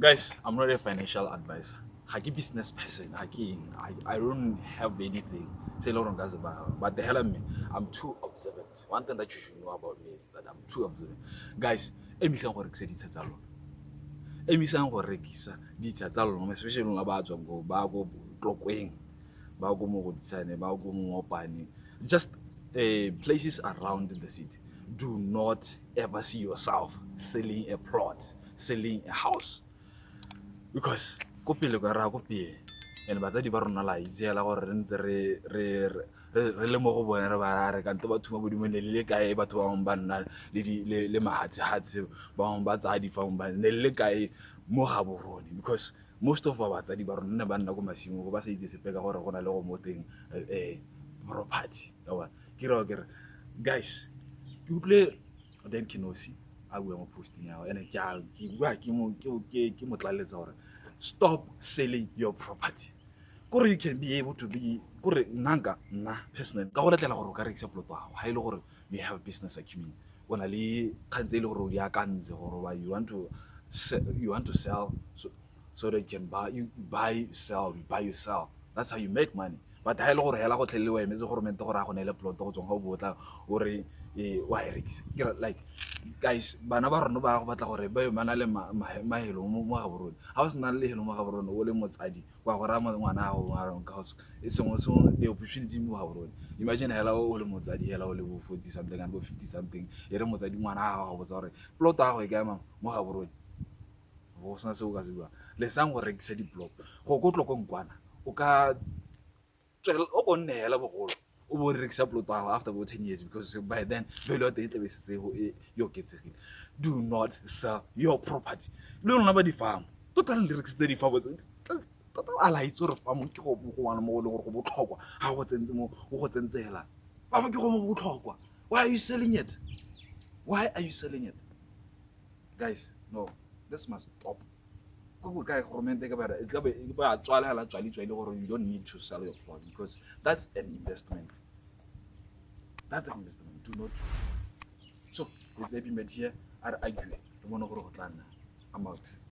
Guys, I'm not a financial advisor, ga ke business person, ga ke eng. I don't have anything se e le gore nka se baya, but hela mme, I'm too observant. One thing that you should know about me is that I'm too observant. Guys, emisang go rekisa ditsha tsa lona, emisang go rekisa ditsha tsa lona, especially lona ba tswang ko, ba ko Tlokweng, ba ko Mogoditshane, ba ko Mopane, just places around the city. Do not ever see yourself selling a plot, selling a house, because ko pele kwa re ya ko pele, and batsadi ba rona la itse hela gore re ntse re le mo go bone, re ba re kante batho ba modimo ne le le kae? Batho ba bangwe ba nna le mahatshe-hatshe, ba bangwe ba tsaya di-farm, ba ne le le kae mo Gaborone? Because most of our batsadi ba rona ne ba nna ko masimo, ba sa itse sepe ka gore go na le go mo teng property ya bona. Ke raya ke re, guys, ke utlwile Dan Kenosi a bua mo posting ya gagwe, and ke a ke bua ke mo tlaleletsa gore stop selling your property, kore you can be able to be, kore nna nka nna personally ka go letlela gore o ka rekisa poloto ya gago ga e le gore you have business acumen, o na le kgang tse e le gore o di akantse gore ba you want to sell so that you can buy, you buy, sell, you buy, you sell. That's how you make money. But ha e le gore hela go tlhelele o emetse goromente gore a go neele plot go tswang ga o botla o re wa e rekisa, ke re, like, guys, bana ba rona ba go batla gore ba ba na le mahelo mo Gaborone. Ga o sena lehelo mo Gaborone, o le motsadi wa go raya ngwana gago, because e sengwe sengwe, the opportunity mo Gaborone. Imagine hela o le motsadi, hela o le bo 40 something and bo 50 something, e re motsadi ngwana wa gago go botsa gore plot ya gago e kae mo Gaborone, go sena se o ka se buang. Lesang go rekisa di-plot go ko Tlokweng kwana, o ka tswela o ko nne hela bogolo o bo rekisa plot ya gago after bo 10 years, because by then value ya teng e tlabe setse e oketsegile. Do not sell your property. Le lona ba di-farm, tota le rekisitse di-farm tse, tota a la itse gore farm ke go wana mo go leng gore go botlhokwa ga go tsentse mo o go tsentse hela. Farm ke go mo botlhokwa. Why are you selling it? Why are you selling it, guys? No, this must stop. Ko kae goromente ka bara e tla be e ba tswala hela tswali tswali gore you don't need to sell your plot, because that's an investment, that's an investment. Do not do it. So it's Happy Met here. A re argue, re bone gore go tla nna. I'm out.